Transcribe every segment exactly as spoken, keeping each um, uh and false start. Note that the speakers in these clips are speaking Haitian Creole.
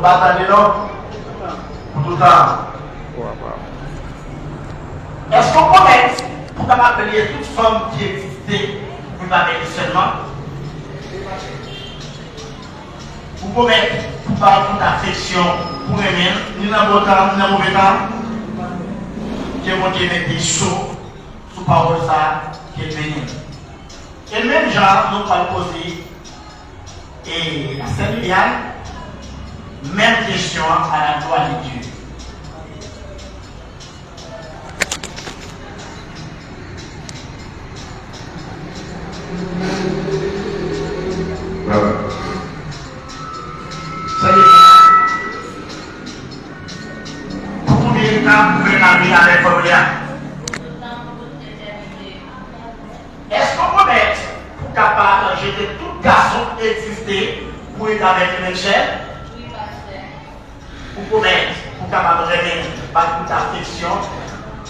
Pa tande non. Pou toutan. Èske w pwomèt pou w kapab bliye tout fanm ki egziste pou w viv avèk li sèlman? Ou pwomèt pou w ba l tout afeksyon, pou w renmen l, ni nan bon tan, ni nan move tan? Ke Bondye mete so sou pawòl sa a, ke l beni l. E menm jan an, nou pral poze e a sè Liliane menm kesyon an, à la gloire de Dieu. Sè Liliane, pou konbyen tan ou fè lavi avèk fanm li a? Èske w pwomèt pou w kapab jete tout gason ki egziste pou w rete avèk li menm chè? Wi, pastè. Ou pwomèt pou w kapab renmen l, ba l tout afeksyon,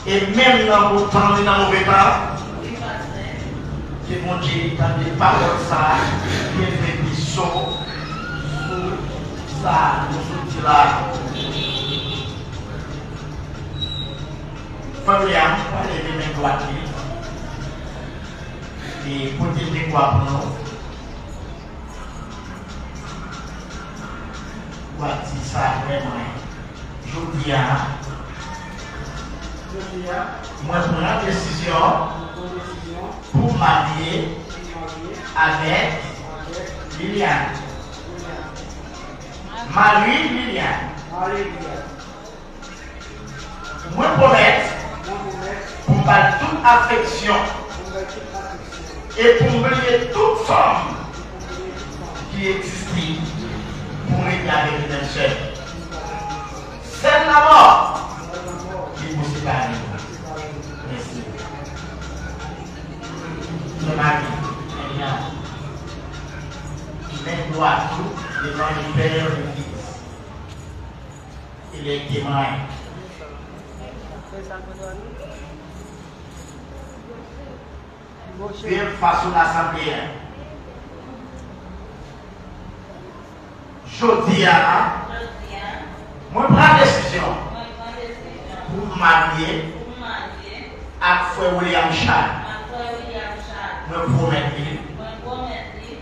e menm nan bon tan, ni nan move tan? Wi, pastè. Ke Bondye tande pawòl sa a, ke l mete so sou sa nou sot di la. Fanm li a, pral leve men dwat li. E pote mikwo a pou nou. W ap di sa vrèman. Jodi a, mwen pran desizyon pou m marye avèk Liliane. Marie Liliane. Mwen pwomèt pou m ba l tout afeksyon e pou m bliye tout fanm ki egziste pou m rete avèk li menm chè. Sèl lanmò ki pou separe nou. Mèsi. Sè Mari, Liliane, men dwat ou devan Lepè, Lefis. Ilè temwen. Viv fas ou lasanble a. Jodi a, mwen pran desizyon pou m marye ak frè William Charles. Mwen pwomèt li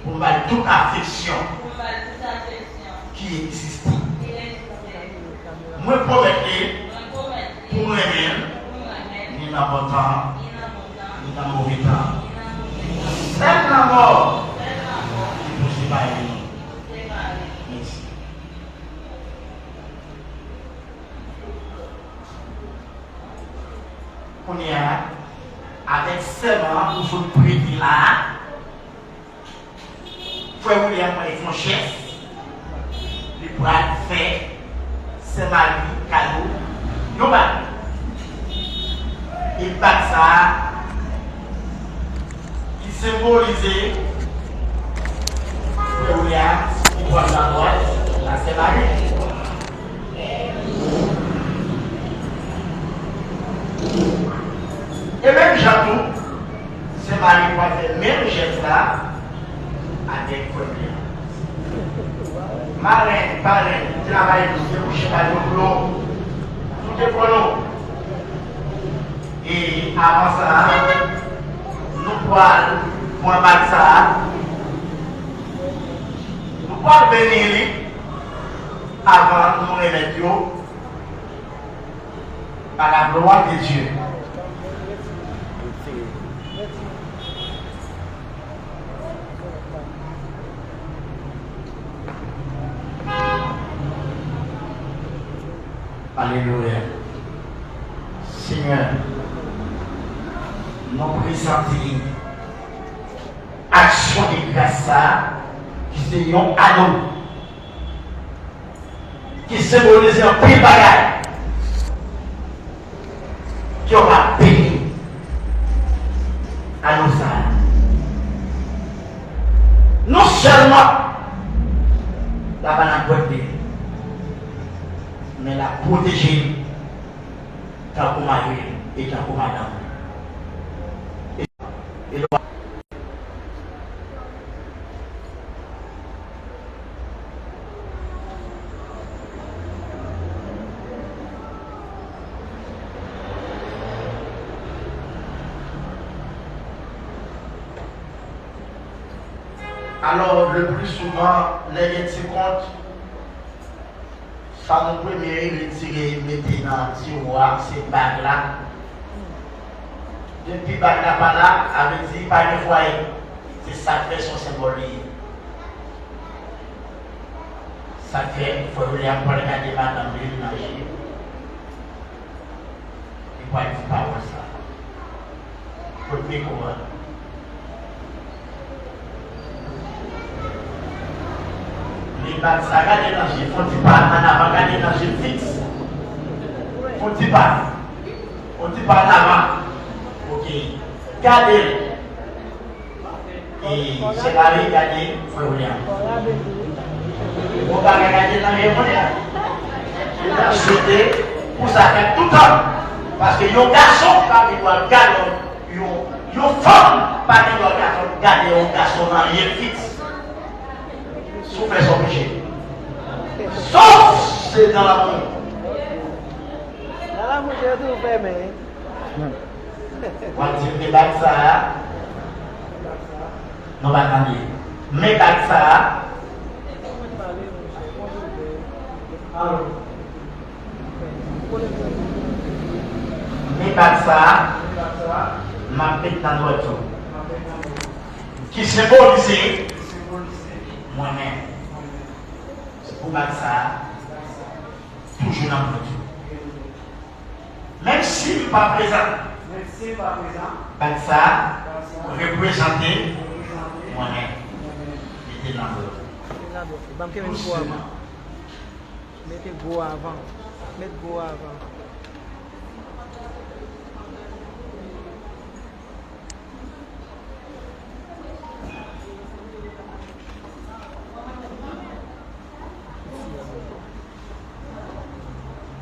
pou m ba l tout afeksyon ki egziste. Mwen pwomèt li pou m renmen l ni nan bon tan, ni nan move tan. Sèl lanmò ki pou separe nou. Mèsi. Kounye a, avèk sèman an ou sot prete la a, Frè William pral fè yon jès, li pral fè Sè Mari kado yon bag. E bag sa a ki senbolize Frè William ki pran ladwat a Sè Mari. E menm jan tou, Sè Mari pral fè menm jès la avèk frè m yo. Marenn, parenn, travay nou, debouche pa yo dlo, nou te pran nou. E avan sa, nou pral pran bag sa a, nou pral beni li avan nou remèt yo. Par la gloire de Dieu. Alelouya. Senyè, nou prezante aksyon de gras sa a, ki se yon ado ki senbolize anpil bagay. Ke w ap beni ado sa a. Non sèlman l ap al nan gwèt li, men l ap pwoteje l tankou mari e tankou madanm. E, e, Alò, le pli souvan, lè gen ti kont, sa nou premye retire, mete nan tiwa, se bag la. Depi bag la pa la, sa vle di pa gen fwaye. Se sa k fè se yon senbòl li ye. Sa k fè, fò yo lè ap pral gade madanm li nan je. Li pral di pawòl sa. Kot mikwo a? Li bat sa, gade nan je, fon ti pa an avan, gade nan je fiks. Fon ti pa. Fon ti pa an avan. Ok. Gade l. E, se la wi, gade, frè William. Ou pa ka gade nan je moun yo. Li t ap swete pou sa fèt toutan. Paske yon gason pa gen dwa gade yon, yon, yon fanm pa gen dwa gade, gade yon gason nan je fiks. Si w fè sa, w peche. Sof se nan lanmou. Nan lanmou, je tou fèmen. W ap di m de bag sa a. Nou pa tande. Men bag sa a. Men bag sa a. M ap met nan dwèt ou. Ki senbolize mwen menm. Se pou bag sa a. Toujou nan dwèt ou. Menm si m pa prezan. Menm si m pa prezan. Bag sa a. Bag sa a. Reprezante. Reprezante. Mwen menm. Mwen menm. Mete l nan dwèt ou. Mete l nan dwèt ou. Ban m kenbe mikwo a. Douseman. Mete gwo avan. Met gwo avan.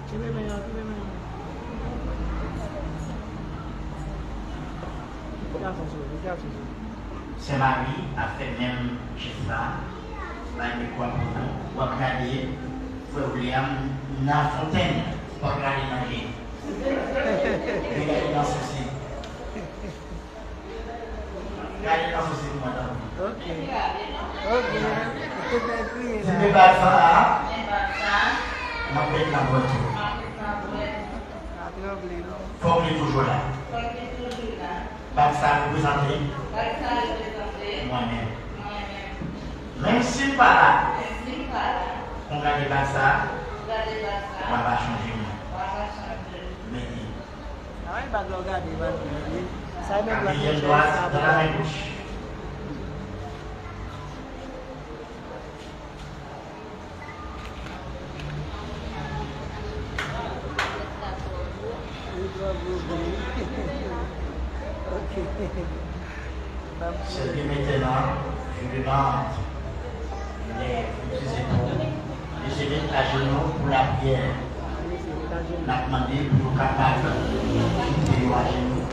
Kenbe men an, kenbe men an. Gason sou, gason sou. Sè Mari ap fè menm jès la, bay mikwo a pou nou. W ap gade frè William nan fontèn, w ap gade nan je. Li gade nan sosi. Gade nan sosi pou mwen, tanpri. Ok. Ok. Ou te fè kriye la. Di men bag sa a. M ap met nan dwèt ou. Pa tranble non. Fòk li toujou la. Bag sa a reprezante. Mwen menm. Menm si m pa la. Ou gade bag sa a. W a pa chanje mwen. Mete. Ay, bag la w gade, bag la. Sa e menm blan ki chè sa pou la. Ok. Sèl ki mete nan, je demande les futurs époux de se mettre à genoux pour la prière. N ap mande pou yo kapab kite yo ajenou.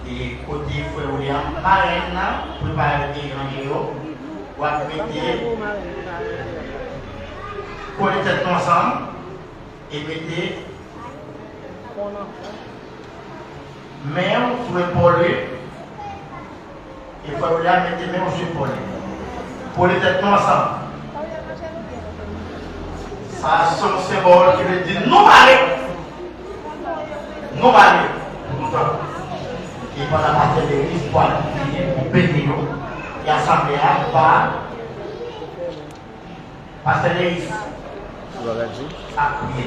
E kote frè William, marenn nan, prepare yo, ranje yo, w ap mete, kole tèt nou ansanm, e mete men w sou epòl li. E fò w la mete men w sou epòl li. Kole tèt nou ansanm. Sa se yon senbòl ki vle di nou pare. Nou pare pou toutan. E pandan pastè Denis pral priye pou beni nou, e asanble a va Pastè Denis ap priye.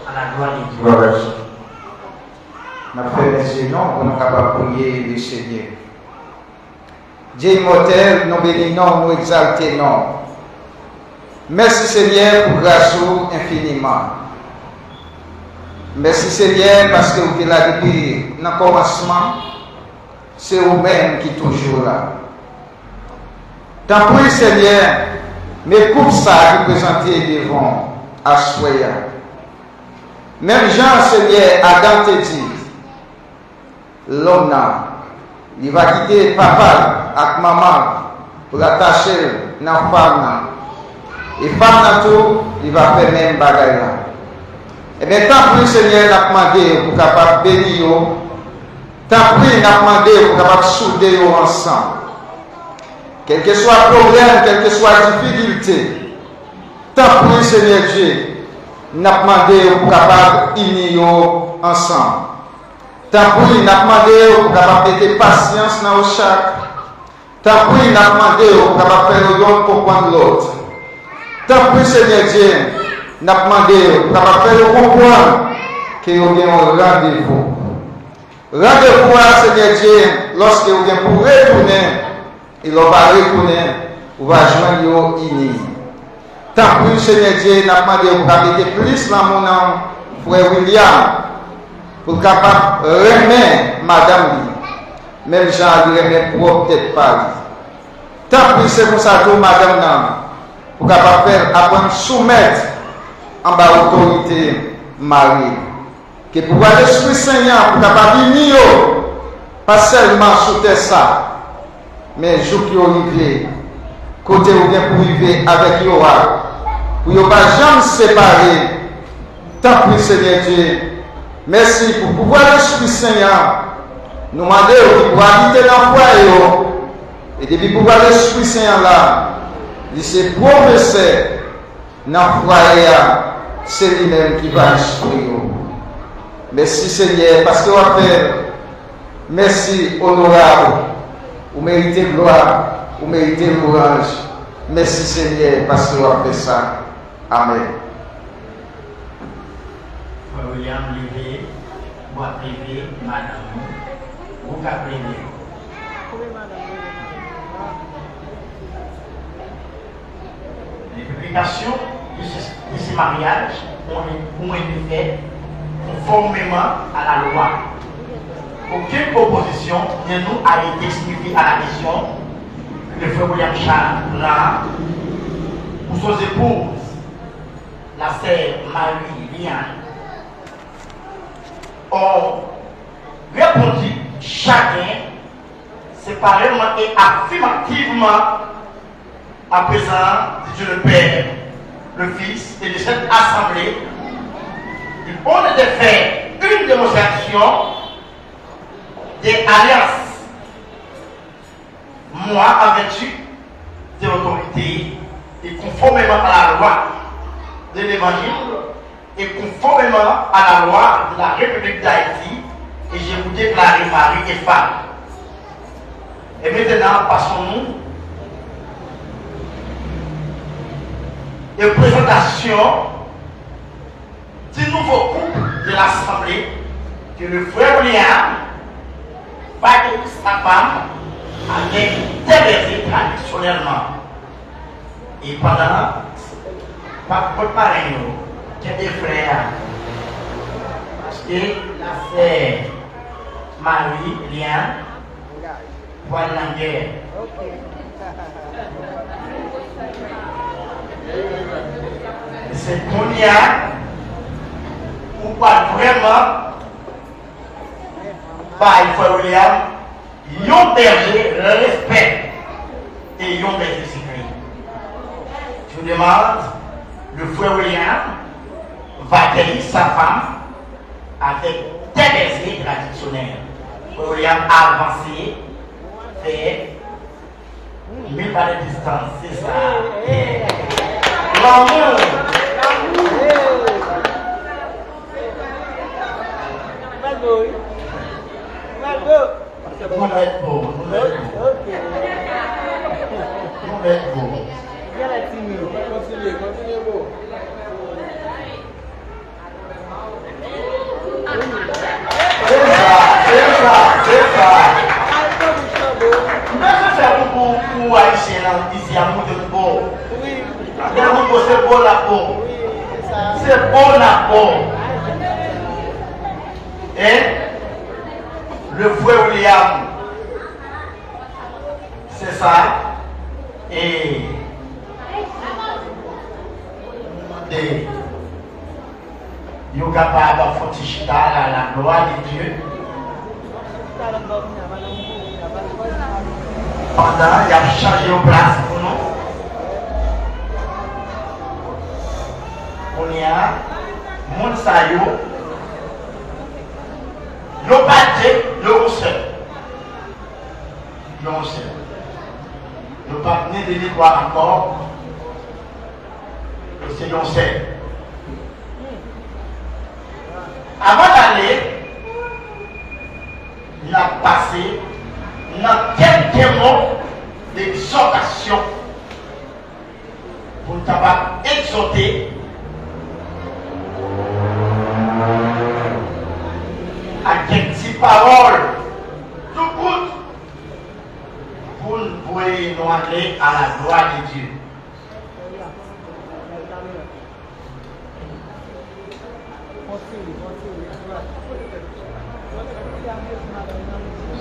A la glwa de Dye. Glwa a Dye. N ap fèmen je nou pou nou kapab priye Lesenyè. Dye imòtèl, nou beni non w, nou egzalte non w. Mèsi, Senyè, pou gras ou enfiniman. Mèsi, Senyè, paske ou te la depi nan kòmansman. Se ou menm ki toujou la. Tanpri, Senyè, men koup sa a ki prezante devan w aswè a. Menm jan, Senyè, Adan te di, lòm nan, li va kite papa l ak manman l pou l atache l nan fanm nan. E fanm nan tou, li va fè menm bagay la. Ebyen, tanpri, Senyè, n ap mande w pou w kapab beni yo. Tanpri, n ap mande w pou w kapab soude yo ansanm. Kèlkeswa pwoblèm, kèlkeswa difikilte, tanpri, Senyè Dye, n ap mande w pou kapab ini yo ansanm. Tanpri, n ap mande w pou kapab mete pasyans nan yo chak. Tanpri, n ap mande w pou kapab fè yo yonn konprann lòt. Tanpri, Senyè Dye, n ap mande w pou kapab fè yo konprann ke yo gen yon randevou. Randevou a, Senyè Dye, lòske ou gen pou retounen, e lè w va retounen, ou va jwenn yo ini. Tanpri, Senyè Dye, n ap mande w pou ka mete plis lanmou nan frè William, pou l kapab renmen madanm li, menm jan li renmen pwòp tèt pa li. Tanpri, se konsa tou madanm nan, pou kapab fè l aprann soumèt anba otorite mari l. Ke pouvwa Lespri Sen an pou kapab ini yo, pa sèlman sou tè sa, men jouk yo rive kote ou gen pou rive avèk yo a, pou yo pa janm separe. Tanpri, Senyè Dye, mèsi pou pouvwa Lespri Sen an. Nou mande w ki pou abite nan fwaye yo, e depi pouvwa Lespri Sen an la, li se pwofesè nan fwaye a, se li menm ki va enstwi yo. Mèsi, Senyè, paske w ap fè l. Mèsi, onorab. Ou merite glwa, ou merite lwanj. Mèsi, Senyè, paske w ap fè sa. Amèn. Frè William, leve, w ap leve, madanm ou, ou k ap leve. Les publications de ce, de ce mariage ont, ont été faites conformément à la loi. Aucune opposition ne nous a été signifie à la question que le frère William Charles prend pour son épouse, la sœur Marie Liane, ont répondu chacun séparément et affirmativement à présent, dit Dieu le Père, le Fils et de cette assemblée, il honneur de faire une démonstration des alliances. Moi, en vertu de l'autorité et conformément à la loi de l'Évangile, et conformément à la loi de la République d'Haïti, et je vous déclare mari et femme. Et maintenant, passons-nous aux présentations du nouveau couple de l'assemblée que le frère William va accueillir sa femme avec des baisers traditionnellement. E pandan, pa, pòt parenn yo, kenbe frè a. Paske la sè Marie Liane pral nan gè. Se kounye a, ou pral vrèman bay frè William yon bèje respè e yon bèje sekre. Je vous demande, le frère William va accueillir sa femme avec des baisers traditionnels. Frère William, avanse, fè mil pa de distans, se sa. Lanmou. Pral bo, wi. Pral bo. Nou mèt bo, nou mèt bo. Ok. Nou mèt bo. Genlè timid. Kontinye, kontinye bo. Se sa, se sa, se sa. Al pran bouch lan bo. M bezwen fè pou, pou, pou Ayisyen nan isi a montre nou bo. Wi. Lè nou bo, se bo n ap bo. Wi, se sa. Se bo n ap bo. Hein? Le frère William, c'est ça. Et yo kapab fè yon ti chita la, la gloire de Dieu. Pandan y ap chanje yon plas pou nou. Kounye a, moun sa yo, yo pa de, yo yon sèl. Yo yon sèl. Nou p ap ni de ni twa ankò. Se yon sèl. Avan n ale, n ap pase nan kèlke mo d'egzòtasyon pou n kapab egzòte ak kèk ti pawòl tou kout pou n voye nou ale à la gloire de Dieu.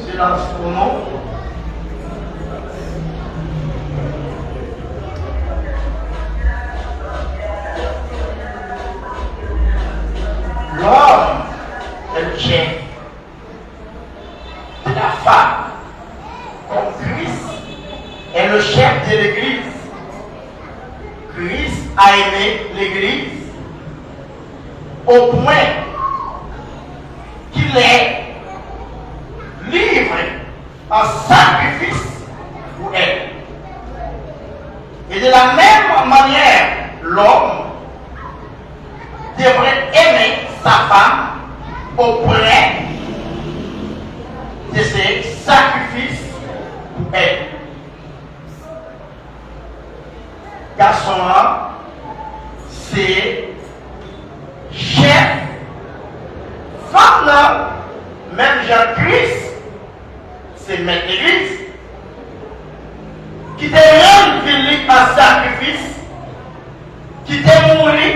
Silans pou nou. L'homme est le chef de la femme, comme Christ est le chef de l'Église. Christ a aimé l'Église au point qu'il est livré en sacrifice pour elle. Et de la même manière, l'homme devrait aimer sa femme au point de se sacrifier pour elle. Gason an se chèf, fanm nan, menm jan Kris se mèt legliz, ki te rann vi li an sakrifis, ki te mouri,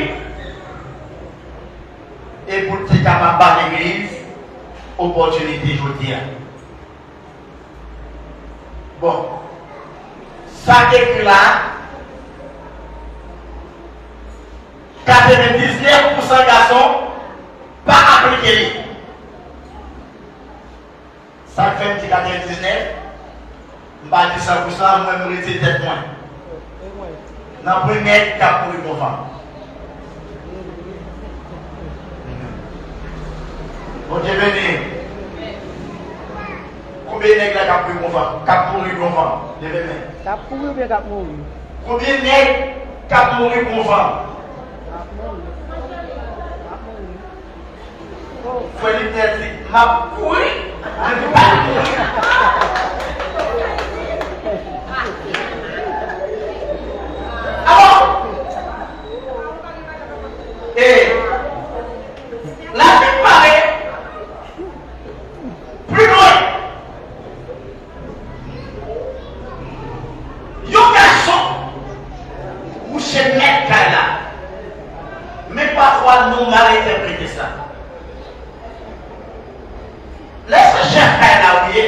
e pou l te kapab ba legliz opòtinite jodi a. Bon, sa k ekri la, katrevendiznèf pousan gason pa aplike li. Sa k fè m di katrevendiznèf, m pa di san pousan, mwen m retire tèt mwen. Nan premyè k ap mouri pou yon fanm. Bondye beni. Konbyen nèg la k ap mouri pou yon fanm? K ap mouri pou yon fanm? Leve men. K ap kouri oubyen k ap mouri? Konbyen nèg k ap mouri pou yon fanm? K ap mouri. K ap mouri. Frè Lipnèl di, "M ap kouri, men m pa mouri." Alò, e Labib pale pli lwen. Yon gason, ou se mèt kay la. Men pafwa nou mal entèprete sa. Lè se chèf kay la ou ye,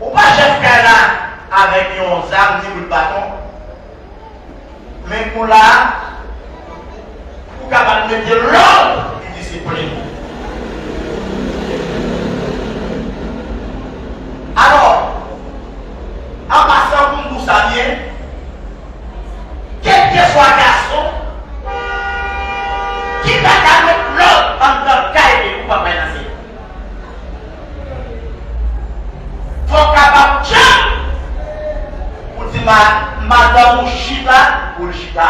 ou pa chèf kay la avèk yon zam ni bout baton. Men kou la, pou kapab mete lòd e disiplin. Alò, an pasan pou m di w sa byen, kèlkeswa gason ki pa ka met lòd anndan kay li, ou pa pral nan syèl. Fò w kapab djanm pou di ma-, madanm ou chita, pou l chita.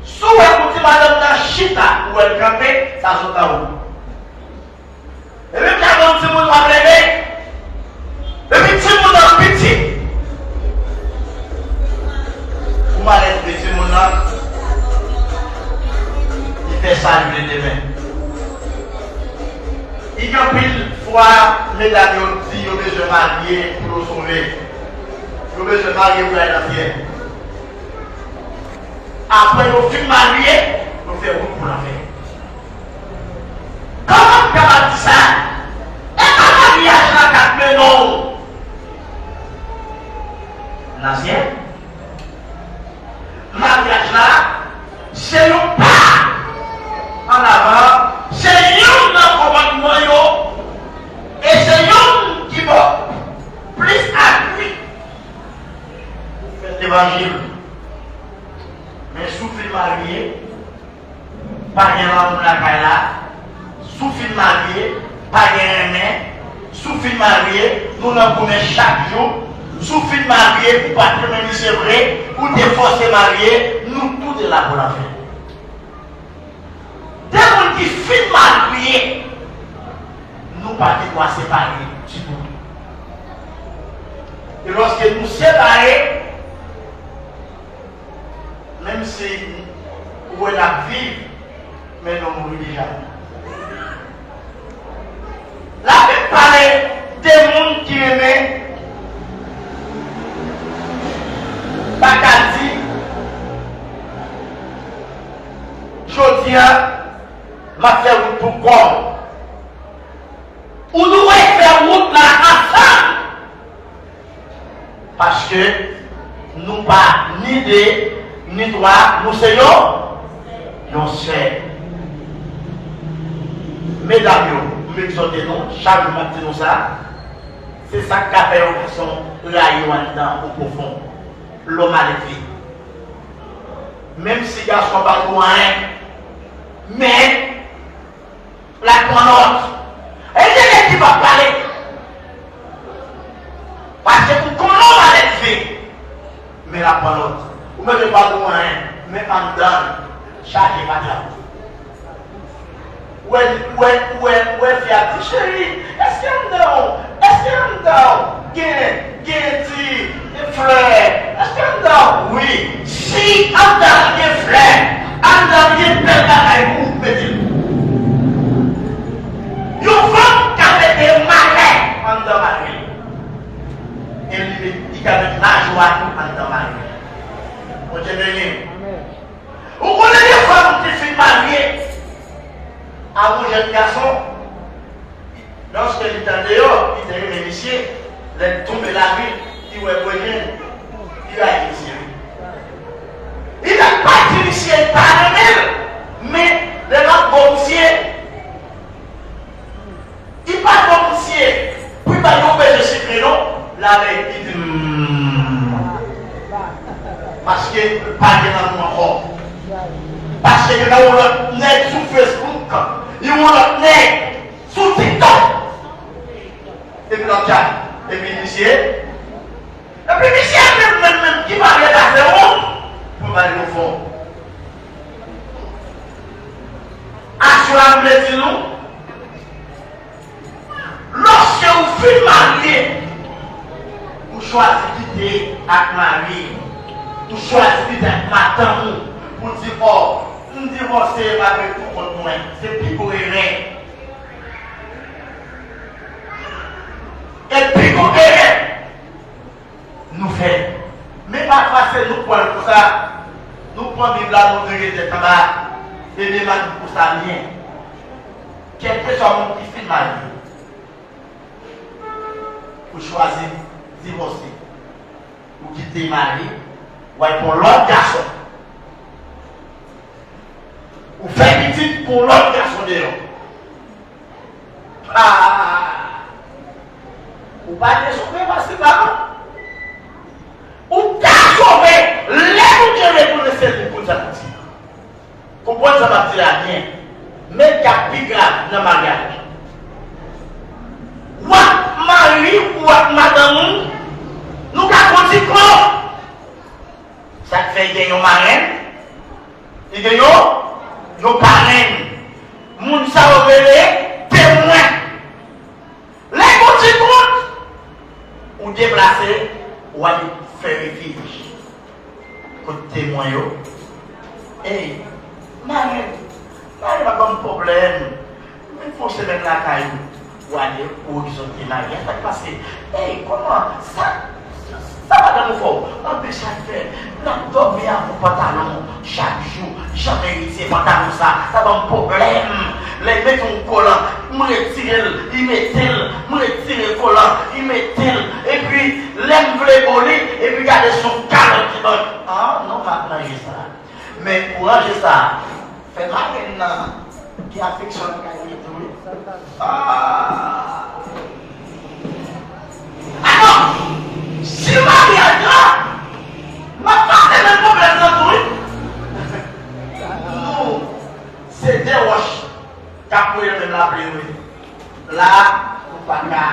Si w wè pou di madanm nan chita, ou wè l kanpe, sa sot nan ou. Epi w ka gen yon timoun w ap leve, epi timoun nan piti. Ou malelve timoun nan, li fè sa li vle demen. E gen anpil fwa, medam yo di yo bezwen marye pou yo sove. Yo bezwen marye pou yo al nan syèl. Apre yo fin marye, yo fè wout pou lanfè. Kòman m kapab di sa? E pa maryaj la k ap mennen w nan syèl. Maryaj la, se yon pa an avan, se youn nan kòmandman yo, e se youn ki ba w plis apui pou fè levanjil. Men si w fin marye, pa gen lanmou lakay la. Si w fin marye, pa gen renmen. Si w fin marye, nou nan goumen chak jou. Si w fin marye, ou pa t renmen misye vre, ou te fòse marye, nou tou te la pou lanfè. De moun ki fin marye, nou pa gen dwa separe ditou. E lòske nou separe, menm si ou wè n ap viv, men nou mouri deja. Labib pale de moun ki renmen baka di, jodi a, m ap fè wout pou kò m. Ou dwe fè wout la ansanm. Paske nou pa ni de, ni twa, nou se yon, yon sèl. Medam yo, m egzòte nou, chak jou m ap di nou sa, se sa k ka fè yon gason rayi w anndan o pwofon, lè w maledve. Menm si gason pa di w anyen, men l ap pran nòt. E gen nèg ki p ap pale. Paske ou konnen w maledve. Men l ap pran nòt. Ou mete pa pou anyen. Men anndan l chaje fatra. Ou wè, ou wè, ou wè, ou wè fi a di, cheri, èske anndan w, èske anndan w gen, gen ti flè? Èske anndan w? Wi. Si anndan l gen flè, anndan l gen bèl bagay pou w mete l. Yon fanm ka mete malè anndan mari l. E li met, li ka met lajwa tou anndan mari l. Bondye beni w. Ou konnen gen fanm ki fin marye ak yon jèn gason, lòske li t andeyò, li te renmen misye, lè l tonbe lavi l, li wè bwè jèn, li rayi misye. Li t ap pati misye, li pa renmen l, men lè l ap bo misye, li pa bo misye pou l ba l yon beze sikre non, lave, li di, hmm. Paske pa gen lanmou ankò. Paske gen yon lòt nèg sou Facebook, yon lòt nèg sou TikTok. Epi l ap tchak. Epi misye, epi misye menm, menm, menm ki pa vle pase wont pou l pale yo fò. Aswè a m vle di nou, lòske ou fin marye, ou chwazi kite ak mari, ou chwazi kite ak madanm ou, pou di, ò, m divòse malgre tou kont mwen, se pi gwo erè. E pi gwo erè nou fè. Men pafwa se nou pran l konsa. Nou pran Bib la, nou vire tèt anba, e men mari pou sa byen. Kèlkeswa moun ki fin marye, ou chwazi divòse, ou kite mari, w al pran lòt gason. Ou fè pitit pou lòt gason deyò. Ah! Ou pa te sove pase la non. Ou ta sove lè Bondye retounen se li pou sa k di. Konprann sa m ap di la byen. Men k ap pi grav nan maryaj. W ak mari ou ak madanm ou, nou ka konn ti kò. Sa k fè gen yon marenn, li gen yon, yon parenn. Moun sa yo rele temwen. Lè gon ti kont, ou deplase, ou al fè refij kot temwen yo. Ey, marenn, marenn ap ban m pwoblèm. Mwen fè yon semèn lakay ou. Ou ale, ou egzòte mari a, sa k pase? Ey, kòman? Sa, sa madanm ou fè w? Anben sa l fè, l ap dòmi avè w pantalon chak jou, janm eritye pantalon sa, sa ban m pwoblèm. Lè l mete yon kolan, m retire l, li mete l, m retire kolan, li mete l. Epi, lè m vle bo li, epi gade se yon kalòt li ban m. Ah, non, m ap ranje sa. Men pou ranje sa, fè marenn nan gen afeksyon lakay li tou wi. Ah! Atò, si maryaj la, m ap pase menm pwoblèm nan tou wi. Nou, se de wòch k ap voye menm lapli wi. La, nou pa ka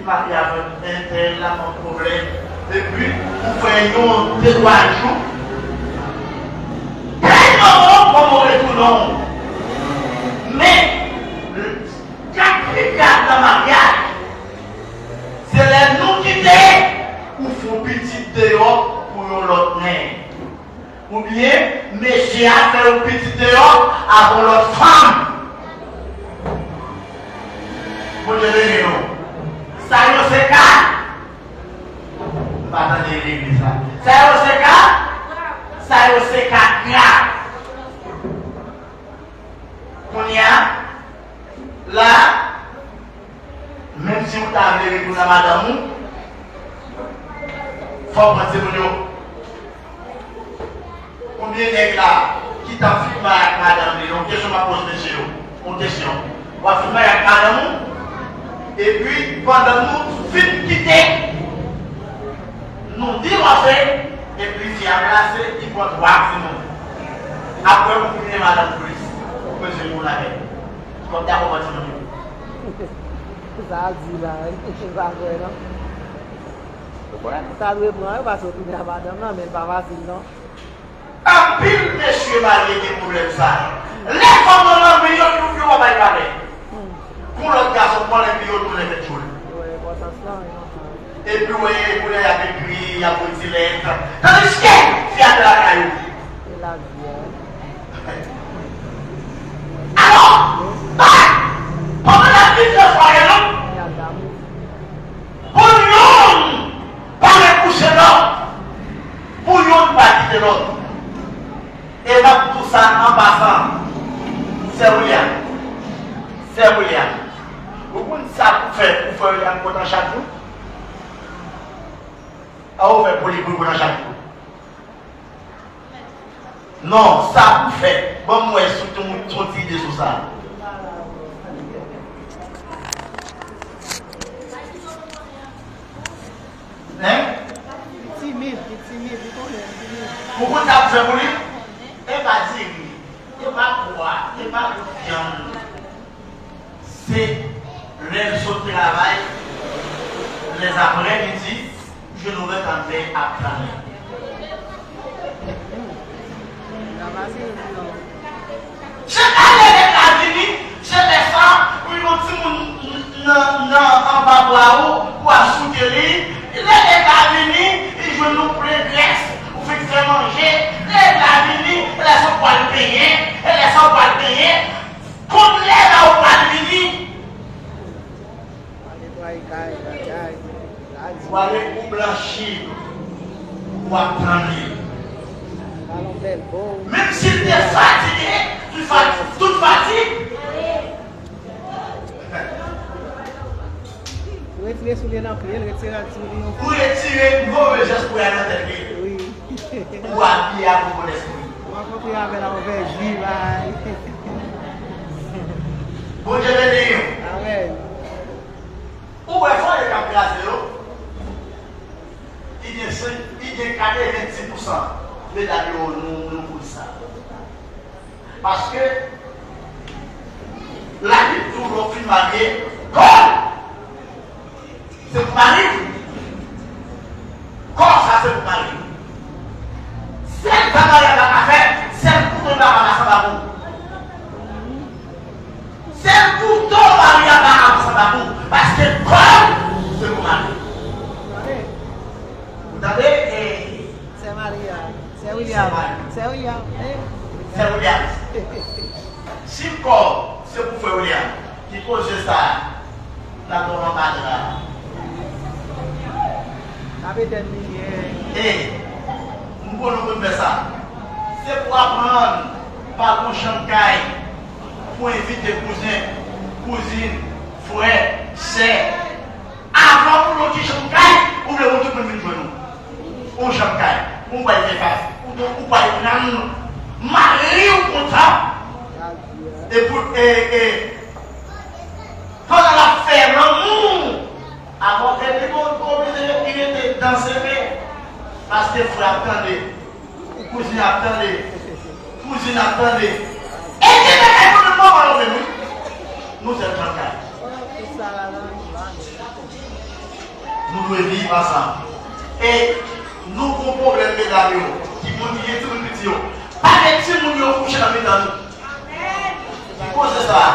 Mari avè entèl la pa pwoblèm. Epi, ou fè yon de twa jou. Kay manman w, manman w retounen w. Men, gad pi grav nan maryaj, se lè nou kite, ou fè yon pitit deyò pou yon lòt nèg. Oubyen, mesye a fè yon pitit deyò avè yon lòt fanm. Bondye beni nou. Sa yo se ka. M pa tande legliz la. Sa yo se ka. Sa yo se ka grav. Kounye a, la, menm si w ta vle retounen a madanm ou, fò w pran timoun yo. Konbyen nèg la ki t ap fin bay ak madanm li? Yon kesyon m ap poze mesye yo. Yon kesyon. W ap fin bay ak madanm ou, epi pandan nou fin kite, nou divòse, epi fi a plase, li pran twa timoun. Apre ou vin gen madanm plis, ou bezwen moun avè l. Kòm ta konprann timoun yo. Sa di la, sa vre non. Ou ta dwe pran yo, paske ou tounen a madanm nan, men l pa fasil non. Anpil mesye marye gen pwoblèm sa. Lè fanm nan nan men yo, yo, yo pa bay valè. Pou lòt gason pran l epi yo tounen fè tchoul. Wè, enpòtans lan, wi, non. Epi, wè, kounye a y ap ekri, y ap voye ti lèt. Tandiske fi a te lakay ou. E la vi a. Alò, bay! Pandan n ap viv nan fwaye nou, pou youn pa repouse lòt, pou youn pa kite lòt. E m ap di w sa an pasan, sè William, sè William, ou konn sa pou fè pou frè William kontan chak jou? A ou fè pou li pou l kontan chak jou? Non, sa pou fè. Ban m wè si w te yon ti ide sou sa. Hein? Li timid, li timid, li konnen, li timid. Ou konn sa pou fè pou li? E pa diri, e pa pwa, e pa bout vyann. Se lè l sot travay, lèzaprèmidi, jwenn ou ret anndan ap tann. Se pa lè nèg la vini, se lè sa, pou yon timoun nan, nan anba bra ou, ou ap souke li. Lè nèg la vini, li jwenn ou plen grès, ou fin fè manje. Lè nèg la vini, e lè sa w pral benyen, e lè sa w pral benyen. Konn lè la ou pral vini. Al netwaye kay, bagay, lavi. Ou ale ou blanchi, ou ap tann li. Balon bèl bo. Menm si l te fatige, tout fati-, tout fatig. Ou retire soulye nan pye l, retire ak soulye yon. Ou retire move jès pou y al nan tèt li. Wi. Ou abiye ak yon bon lespri. Ou rankontre avè l a ouvè ji, bay. Bondye beni w. Amèn. Ou wè fwaye k ap kraze yo? Li gen senk, li gen katrevenndis pousan medam yo nou, nou kouri sa. Paske Labib di w lè w fin marye, kò w se pou mari w. Kò sa se pou mari w. Sèl sa mari a pa ka fè, sèl kouto l pa ka pase anba kou. Sèl kouto mari a pa ka pase anba kou. Paske kò w se pou mari w. Ou tande? E Sè Maria. Sè William. Sè Maria. Sè William. Eh. Sè William. Si kò se pou frè William, ki koze sa nan ton anba dra? N ap etèn limyè. E, m konnen w konn fè sa. Se pou aprann pa gon chanm kay pou envite kouzen, kouzin, frè, sè. Avan pou nou ti chanm kay, ou vle pou tout moun vin jwenn ou. Yon chanm kay, ou pral fè fas, ou, ou pral nan mari w kontan. E pou, e, e, pandan l ap fè lanmou, avan fè li bon, bon, li rete danse, men, paske frè ap tande. Kouzin ap tande. Kouzin ap tande. E gen bagay nou menm manman nou menm wi. Nou sèl chanm kay. Tout sa la nan. Nou dwe viv ansanm. E nou gon pwoblèm, medam yo, ki moun ki gen timoun piti yo. Pa gen timoun yo kouche nan mitan nou. Ki koze sa a?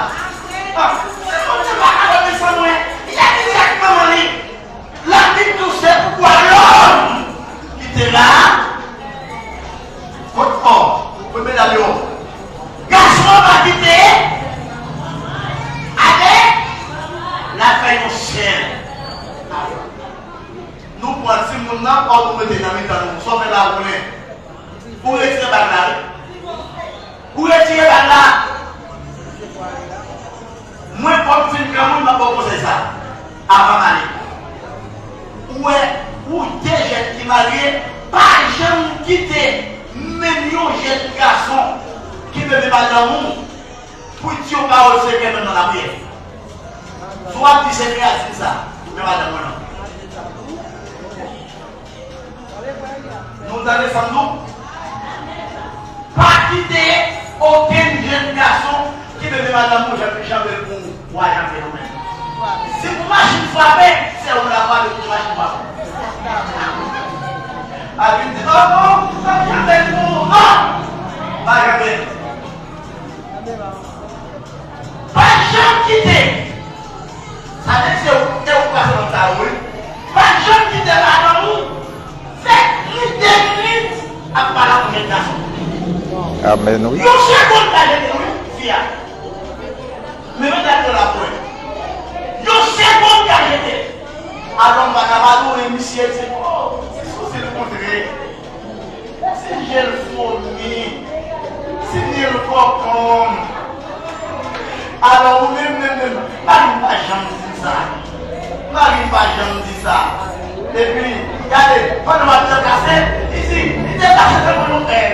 Ah, se Bondye pa ka dòmi san mwen. Li te di ak manman li. Labib di se poukwa lòm kite la kot fò, kot medam yo. Gason an pa kite avèk la fè yon sèl. Nou pran timoun nan, ou nou mete nan mitan nou. Sa w fè la, ou konnen. Ou retire bag la, wi. Ou retire bag la. Mwen, kòm fi m granmoun, m ap ba w konsèy sa a. Avan m ale. Ou wè, pou de jèn ki marye, pa janm kite menm yon jèn gason kenbe men madanm ou pou di yon pawòl sekrè menm nan lapriyè. Si w ap di sekrè a, di m sa, men madanm mwen nan. Nou tande sa m di w? Pa kite okenn jèn gason ki bebe madanm ou janbe, janbe l pou ou, w a janbe ou menm. Si pou machin frape, se ou l a frape pou machin frape. A vin di, "Non, non, m ap janbe l pou ou." Non! Pa janbe l. Pa janm kite. Sa vle di se ou, se ou k pase nan sa yo, wi. Pa janm kite madanm ou fè ni de minit ap pale ak yon jèn gason. Amèn, wi. Yon segonn ka jete, wi, fi a. Men medam yo la pou wè. Yon segonn ka jete. Alò m pa ka pale, wi, misye di, "Oh, se sousi l kontre." Si je l fomi, si je l kokonm. Alò, ou menm, menm, menm, mari m pa janm di m sa. Mari m pa janm di sa. Epi, gade, pandan w ap deplase, li di, li deplase tankou yon èg.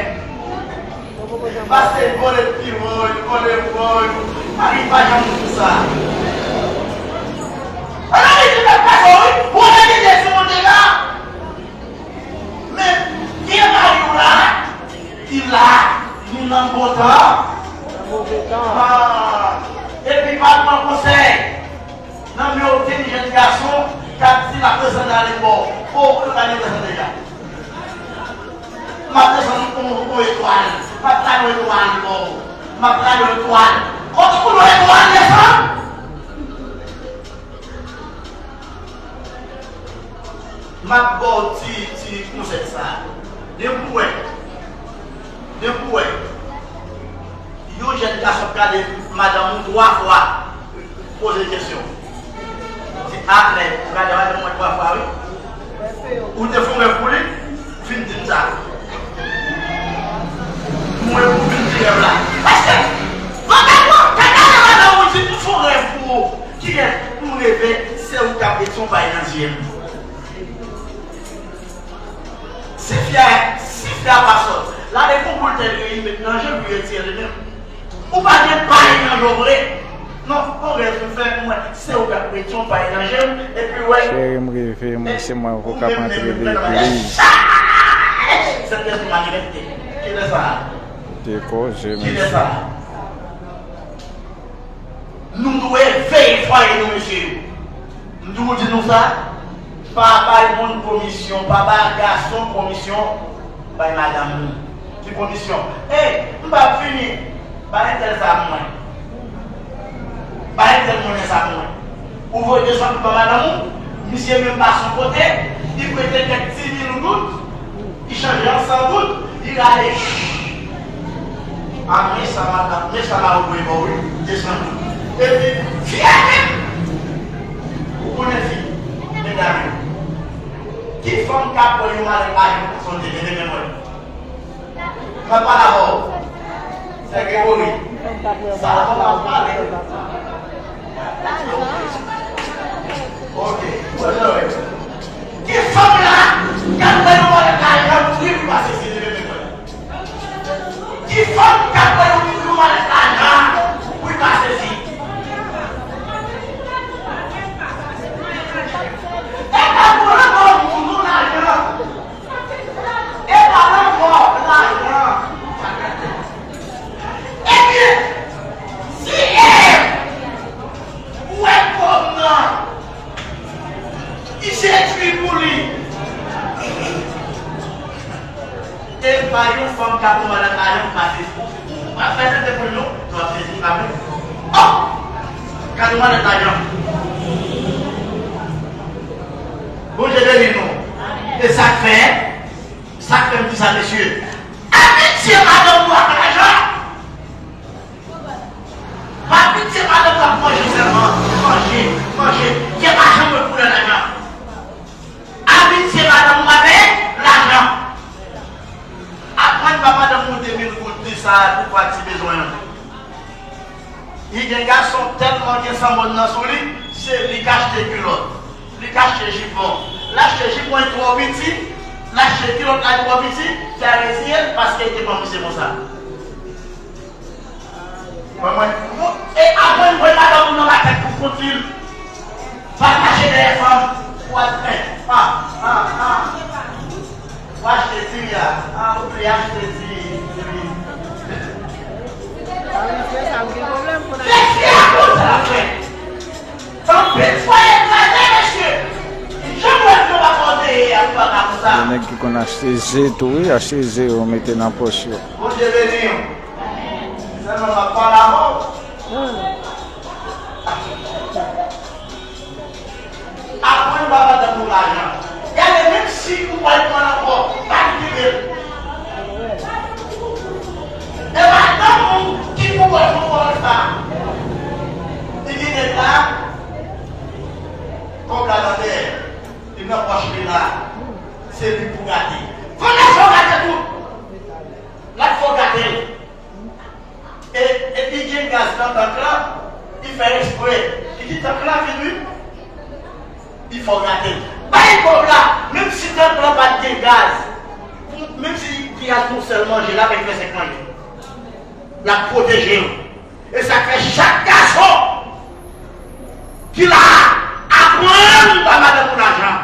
Paske l vole pi wo, l vole wo, mari m pa janm di m sa. Pandan li di deplase, wi, ou te kite sou monte la. Men, vye mari w la, li la, li nan bon tan. Nan move tan. Ah, epi pa pran konsèy nan men okenn jèn gason k ap di l ap desann ale bò. O, ou pa gen desann deja. M ap desann yon, yon etwal. M ap lage yon etwal bò. M ap lage yon etwal. Kote pou yon etwal desann? M ap ba w ti, ti konsèy sa a. Depi w wè, depi w wè yon jèn gason ap gade madanm ou twa fwa, poze l kesyon. Di, "A, nèg, ou gade madanm mwen twa fwa, wi." Ou te fè yon rèv pou li, ou fin di m sa. Mwen, ou fin di rèv la. Paske, mwen, gade, mwen, gade madanm ou di, "M fè yon rèv pou ou." Kiyès m reve, se ou k ap ret yon bay nan zye m. Si fi a, si fi a pa sòt, l ale pran boul tèt li, li met nan je l, li retire li menm. Ou pa gen pay nan je w vre. Non, yon rèv m fè, mwen, se ou k ap ret yon pay nan je m, epi wè. Cheri m reve, mwen, se mwen ou k ap antre legliz. Sèt èzou malelète. Kilè sa a? Te koze, mesye. Kilè sa a? Nou dwe veye fwaye nou, mesye yo. M toujou di nou sa, pa bay moun komisyon, pa bay gason komisyon bay madanm nou. Ki komisyon? Ey, m p ap fini. Ba entèl sa pou mwen. Ba entèl mwen sa pou mwen. Ou voye de san goud ba madanm ou, misye menm pase yon kote, li prete kèk di mil goud, li chanje an san goud, li rale. A, men sa madanm, men sa mari w voye ba w, wi, de san goud. Epi, fi a menm, ou konnen fi, medam yo. Ki fanm k ap wè yon malèt lajan nan son tete, leve men mwen. M ap pale avè w. Sè Gregory. Sa a, fò m ap pale. Ok. Ki fanm la k ap wè yon malèt lajan pou li, pou li pase si li leve men mwen? Ki fanm k ap wè yon, yon malèt lajan pou li pase si? E pa pou lanmò moun nou lajan. E pa lanmò lajan. Ebyen, si Èv wè pòm nan, Ki se tri pou li. E pa yon fanm k ap yon madanm lajan k pa sezi. Ou ap fè tete pou li non, nou ap sezi pa vre. Oh! Gade yon madanm lajan. Bondye beni nou. E sa k fè, sa k fè m di sa, mesye. Abitye madanm ou ak lajan. Pa pitye madanm w ap manje sèlman, manje, manje, kè pa janm wè koulè lajan. Abitye madanm w avèk lajan. Aprann ba madanm ou de mil goud li sa pou pati bezwen an. Li gen gason tèlman gen san mòn nan sou li, se li k achte kilòt, li k achte jipon. L achte jipon li twò piti, l achte kilòt la li twò piti, fè reziye l paske li te ban misye konsa. Mwen, mwen, mwen, e aprann voye madanm ou nan makèt pou kont li. Pa mache dèyè fanm. Ou al fè. Ah, ah, ah. Ou achte diri a. Ah, ou vle achte diri, diri. Ah, mesye, sa m gen pwoblèm pou n achte. Mesye, a konsa l ap fè. Anpil fwaye kraze, mesye. Jan mwen vle pa konseye a, pou pa ka konsa. Gen nèg ki konn achte ze tou, wi, achte ze yo, mete nan pòch yo. Bondye beni w. Sèlman m ap pale avè w. Aprann ba madanm ou lajan. Gade, menm si ou pral pran l ankò, pa kite l. E madanm ou ki pou wè pou pran sa. Li gen nèg la, kòb la nan dèyè, li nan pòch li la. Se li pou gate. Fò nèg sa w gate tout. L ap fè w gate l. E, epi gen gaz nan tank lan, li fè espre. Li di tank lan vin wi. Li fè w gate l. Bay kòb la, menm si tank lan pa t gen gaz, pou, menm si gen gaz pou sèl manje, l ap fè senk manje. L ap pwoteje w. E sa k fè chak gason ki la a, aprann ba madanm ou lajan.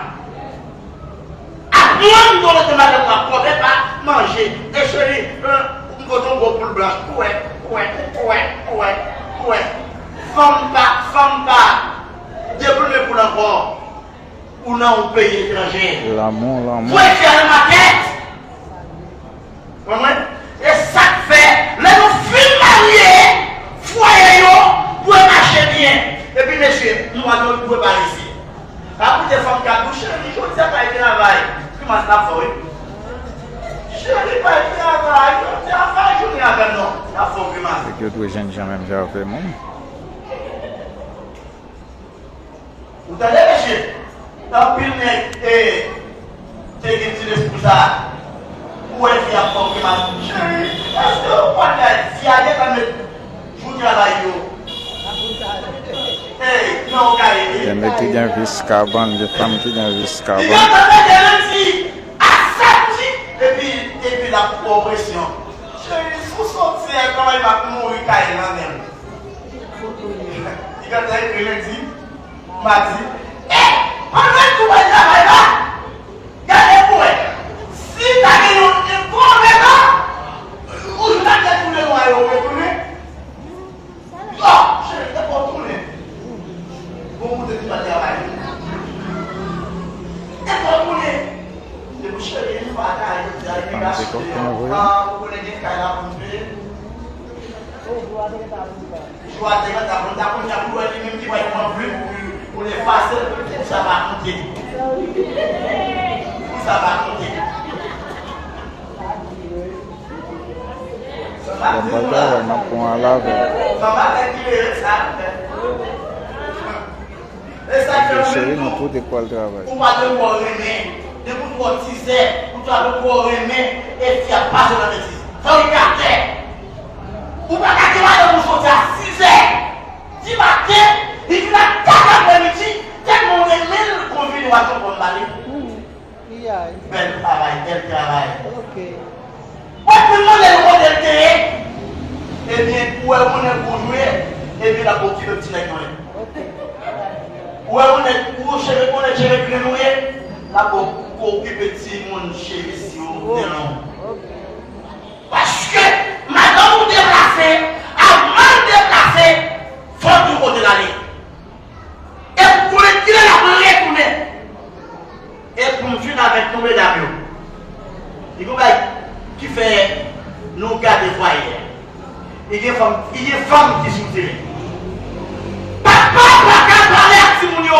Aprann done madanm ou ak kòb, e pa manje. E cheri, euh, m pote yon gwo poul blanch. Kouwè, kouwè, kouwè, kouwè, kouwè. Fanm pa, fanm pa deplonnen poul ankò. Ou nan yon peyi etranje. Lanmou, lanmou. Voye fi a nan makèt. Konprann? E sa k fè, lè nou fin marye, fwaye yo dwe mache byen. Epi mesye, nou pa dwe, dwe pa resi. Pa koute fanm k ap di w, cheri, jodi a pa gen travay. Grimas n ap fè w, wi. Cheri, pa gen travay, jodi a pa jounen avè m non. N ap fè w grimas. Fèk yo dwe jènjan menm jan avè m, wi. Ou tande, mesye? Anpil nèg, e, te gen ti lespri sa. Ou wè fi ap fè w grimas. Cheri, èske ou konn lè fi a gentan met jou travay yo? Ey, nan yon kaye, wi. Gen nèg ki gen vis kabann, gen fanm ki gen vis kabann. Li gentan mete lendi a samdi, epi, epi l ap pran presyon. Cheri, si w soti a, kòman m ap mouri kay nan men m? Li gentan ekri lendi, madi. E, pandan l tou bay travay la, gade pou wè. Si ta gen yon, yon konvenman, ou jwenn ak tèt tounen nou a yo retounen. Yo, cheri, e pou w tounen. Bon, ou te di pa travay. E pou w tounen. E pou cheri, li pa ka, li di a, li ka cheri, ou konnen gen kay la pou l peye. Jou a te gentan pou l ta konn sa pou l wè li menm ki pral pran plim pou, pou l efase l, pou sa pa konte. Pou sa pa konte. Bon, pa travay, m ap pran al avè l. Sa pa nèg ki leve sa. E sa k fè ou menm tou, ou pa t ankò renmen. Depi w twò tizè, ou pa t ankò renmen, e fi ap pase nan betiz. Fò li atè. Ou pa ka gen madanm ou soti a sizè dimaten, li vin a kat aprèmidi, tèlman w renmen l, konvini w a twò pran bale. Bèl travay, bèl travay. Ok. Wè, pou l mande l kote l te ye. Ebyen, ou wè, ou konnen kou jwe, ebyen, l ap okipe ti nèg mwen. Ok. Ou wè, ou konnen, ou cheve, konnen cheve grenn ou ye, l ap okipe ti moun cheve si yo, ok, te long. Ok. Paske madanm ou deplase, avan l deplase, fò w di w kote l ale. E pou konnen kilè l ap retounen. Kontinye avèk nou, medam yo. Li gon bagay ki fè nou gate fwaye a. Li gen fanm, li gen fanm ki sou teren. Papa pa ka pale ak timoun yo.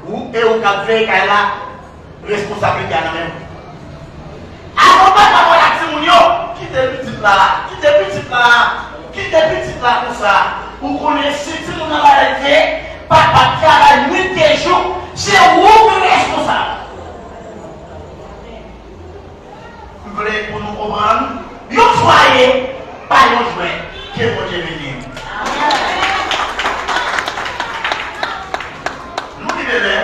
Ou e ou k ap veye kay la, responsablite a nan men w. Avan papa pale ak timoun yo, kite pitit la, kite pitit la, kite pitit la konsa. Ou konnen si timoun nan malad, papa travay nwit e jou, se ou ki responsab. M vle pou nou konprann, yon fwaye pa yon jwèt. Ke Bondye beni nou. Nou rive lè